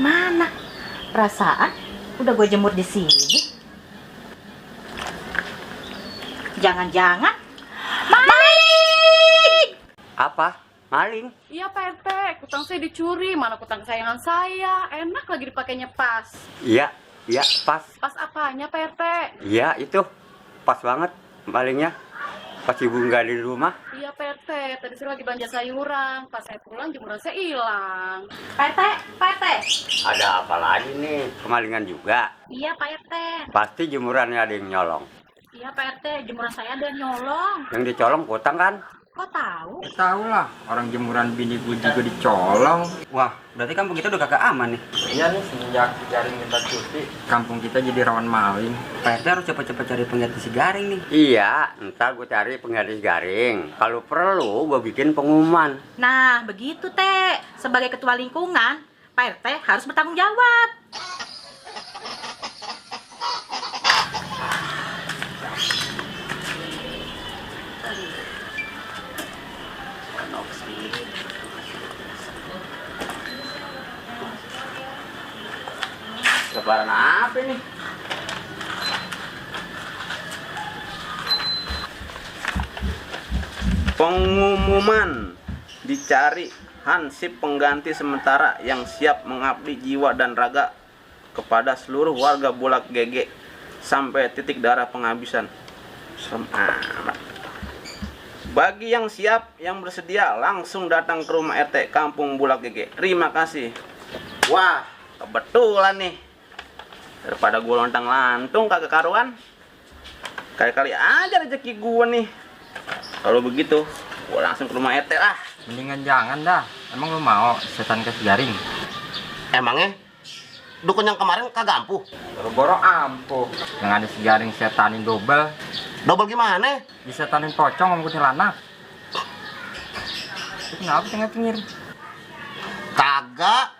kemana? Perasaan udah gue jemur di sini. Jangan-jangan maling! Apa? Maling? Iya Pak RT, kutang saya dicuri, mana kutang kesayangan saya. Enak lagi dipakainya pas. Iya, pas. Pas apanya Pak RT? Iya, itu. Pas banget malingnya. Pas ibu nggak di rumah. Iya Pak RT, tadi saya lagi belanja sayuran. Pas saya pulang jemuran saya hilang. Pak RT. Ada apa lagi nih? Kemalingan juga. Iya Pak RT. Pasti jemurannya ada yang nyolong. Iya Pak RT, jemuran saya ada yang nyolong. Yang dicolong kutang kan? Kok tahu? Tahu lah, orang jemuran bini gue juga dicolong. Wah, berarti kampung kita udah kagak aman nih. Iya nih, semenjak si Garing minta cuti, kampung kita jadi rawan maling. Pak RT harus cepet-cepet cari pengganti si Garing nih. Iya, ntar gue cari pengganti si Garing. Kalau perlu, gue bikin pengumuman. Nah, begitu Teh. Sebagai ketua lingkungan, Pak RT harus bertanggung jawab. Lebaran apa nih? Pengumuman dicari hansip pengganti sementara yang siap mengabdi jiwa dan raga kepada seluruh warga Bulak GG sampai titik darah penghabisan. Serem amat. Bagi yang siap, yang bersedia langsung datang ke rumah RT Kampung Bulak GG. Terima kasih. Wah, kebetulan nih. Daripada gue lontang-lantung kagak karuan. Kali-kali aja rezeki gue nih. Kalau begitu, gue langsung ke rumah RT lah. Mendingan jangan dah. Emang lu mau setan ke si Garing? Emangnya dukun yang kemarin kagak ampuh? Boro-boro ampuh. Yang ada si Garing setanin double. Double gimana? Disetanin pocong sama kuntilanak. Itu kenapa cengir-cengir? Kagak.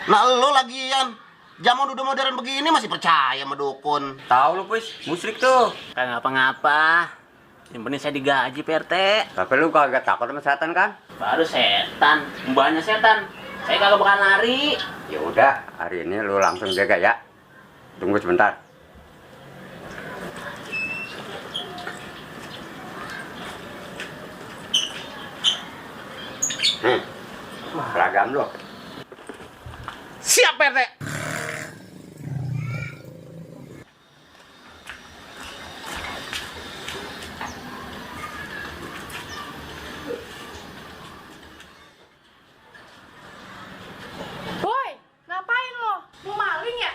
Nah lu lagian zaman udah modern begini masih percaya sama dukun. Tahu lu, Pus, musrik tuh. Kagak ngapa-ngapa. Yang penting saya digaji PRT. Tapi lu kagak takut sama setan kan? Baru setan, mbaknya setan. Saya kagak bakal lari. Ya udah, hari ini lu langsung jaga ya. Tunggu sebentar. Wah, ragam lu. Siap PRT. Boy, ngapain lo? Mau maling ya?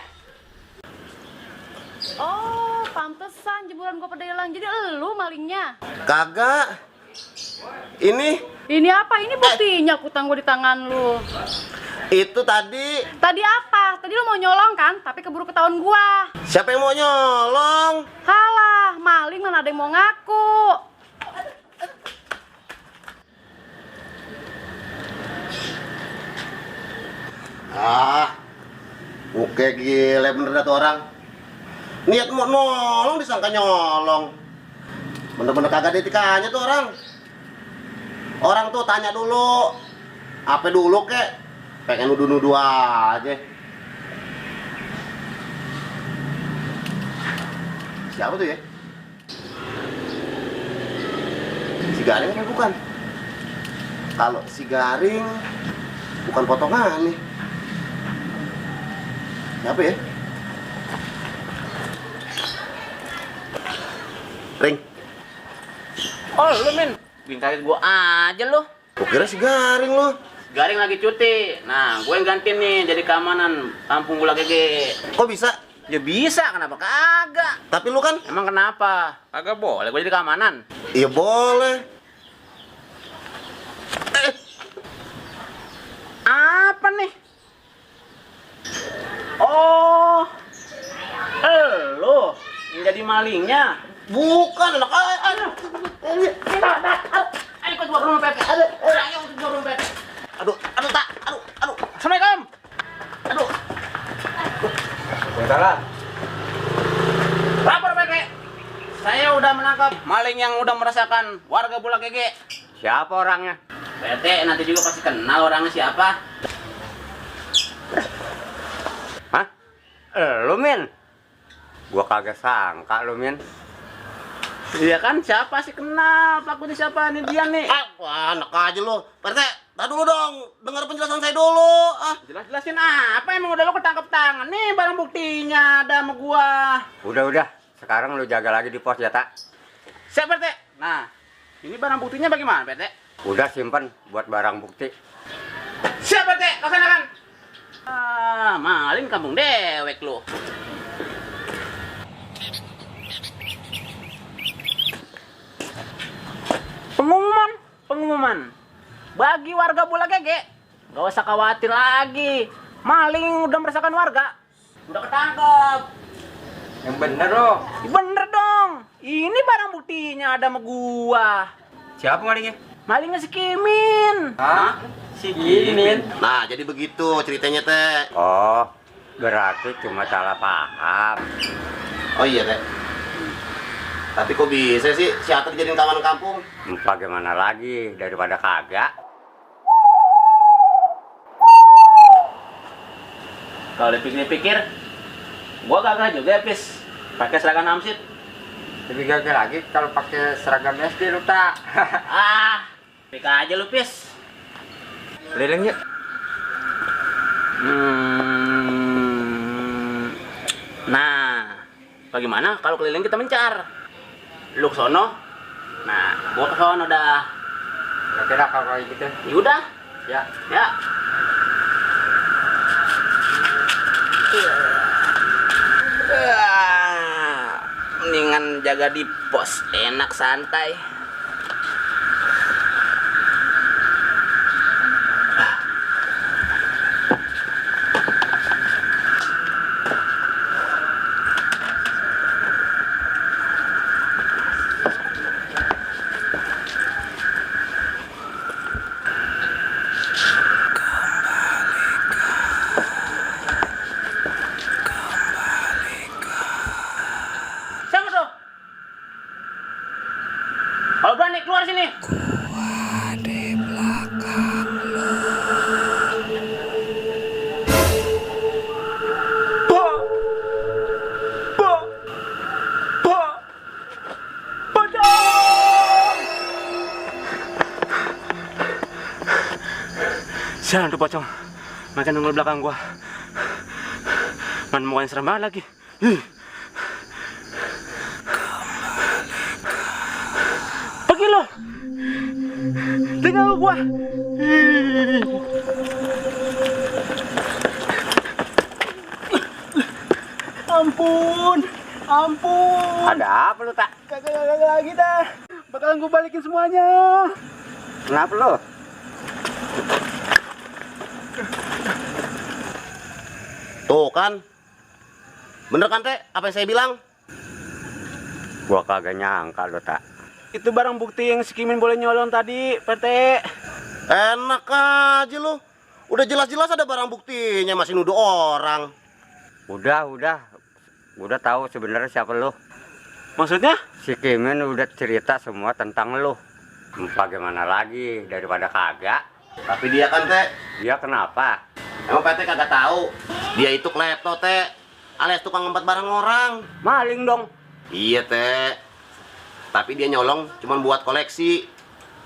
Oh, pantesan jemuran gua pada hilang. Jadi elu malingnya. Kagak. Ini apa? Ini buktinya kutang gua di tangan lu. Itu tadi. Tadi apa? Tadi lu mau nyolong kan? Tapi keburu ketahuan gua. Siapa yang mau nyolong? Halah, maling mana ada yang mau ngaku. Oke gile bener dah tuh orang. Niat mau nolong disangka nyolong. Bener-bener kagak ada etikanya tuh orang. Orang tuh tanya dulu. Apa dulu kek? Pengen nuduh-nuduh aja. Siapa tuh ya? Si Garing kan bukan? Kalau si Garing bukan potongan nih. Siapa ya? Ring. Oh, lu men. Bingkarin gua aja lu. Gua kira si Garing lu. Garing lagi cuti. Nah, gue yang gantiin nih jadi keamanan Kampung Bulak GG. Kok bisa? Ya bisa, kenapa kagak? Tapi lu kan? Emang kenapa? Kagak boleh gue jadi keamanan. Iya boleh. Apa nih? Oh, lo yang jadi malingnya. Bukan anak Ayo ikut gua ke rumah Pepe. Ayo ikut gua ke rumah Pepe. aduh, tak, aduh. Assalamualaikum. Aduh. Waalaikumsalam. Lapor Pepe. Saya udah menangkap maling yang udah merasakan warga Bulak GG. Siapa orangnya? PT nanti juga pasti kenal orangnya siapa. Lu, Min. Gua kagak sangka lu, Min. Iya kan, siapa sih kenal pelakunya siapa nih dia nih? Wah, enak aja lu. Pak RT, tar dulu dong. Dengar penjelasan saya dulu. Jelas-jelasin apa emang udah lo ketangkep tangan nih barang buktinya ada sama gua. Udah. Sekarang lu jaga lagi di pos ya, tak? Siap Pak RT. Nah, ini barang buktinya bagaimana Pak RT? Udah simpen buat barang bukti. Siap Pak RT, laksanakan. Maling kampung dewek lu. Pengumuman bagi warga Bola Gege, gak usah khawatir lagi, maling udah meresahkan warga, udah ketangkep. Yang bener loh. Bener dong, ini barang buktinya ada sama gua. Siapa malingnya? Malingnya si Kimin. Hah? Si Kimin. Nah, jadi begitu ceritanya, Teh. Oh, berarti cuma salah paham. Oh iya, Teh. Tapi kok bisa sih si Atta dijadiin kawan kampung? Bagaimana lagi daripada kagak? Kalau dipikir-pikir, gua gagal juga Pis, pakai seragam Amsit. Lebih gagal lagi kalau pakai seragam SD lu, tak? Pika aja lu Pis. Keliling yuk. Nah, bagaimana kalau keliling kita mencar? Lu ke sono, nah gua ke sono dah. Kira-kira kalau kayak gitu. Yaudah, Ya. ya. Mendingan jaga di pos, enak santai. Siapa tuh? Kalau berani keluar sini. Sialan tuh pocong, makin nunggu belakang gua. Mana mukanya serem banget lagi. Pergi lo, tinggal gua. Ampun. Ada apa lu, tak? Kagak lagi dah. Bakalan gua balikin semuanya. Kenapa lu? Tuh kan. Bener kan, Teh? Apa yang saya bilang? Gua kagak nyangka lu, tak. Itu barang bukti yang si Kimin boleh nyolong tadi, PT. Enak aja lu. Udah jelas-jelas ada barang buktinya masih nuduh orang. Udah. Udah tahu sebenarnya siapa lu. Maksudnya? Si Kimin udah cerita semua tentang lu. Bagaimana lagi daripada kagak? Tapi dia kan, Teh. Dia kenapa? Emang PT kagak tahu. Dia itu klepto, Teh. Alias tukang ngempat barang orang. Maling dong. Iya, Teh. Tapi dia nyolong cuma buat koleksi,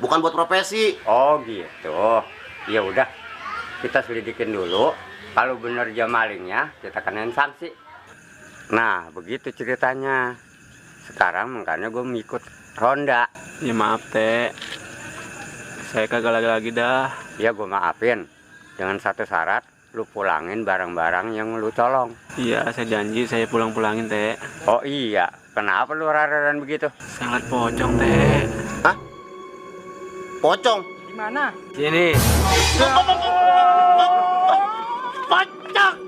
bukan buat profesi. Oh gitu. Ya udah, kita selidikin dulu. Kalau bener dia malingnya, kita kenain sanksi. Nah, begitu ceritanya. Sekarang makanya gue ngikut ronda. Ya maaf, Teh. Saya kagak lagi dah. Ya gue maafin. Dengan satu syarat, lu pulangin barang-barang yang lu colong. Iya, saya janji saya pulang-pulangin, Teh. Oh iya, kenapa lu rararan begitu? Sangat pocong, Teh. Hah? Pocong? Gimana? Sini. Pocong!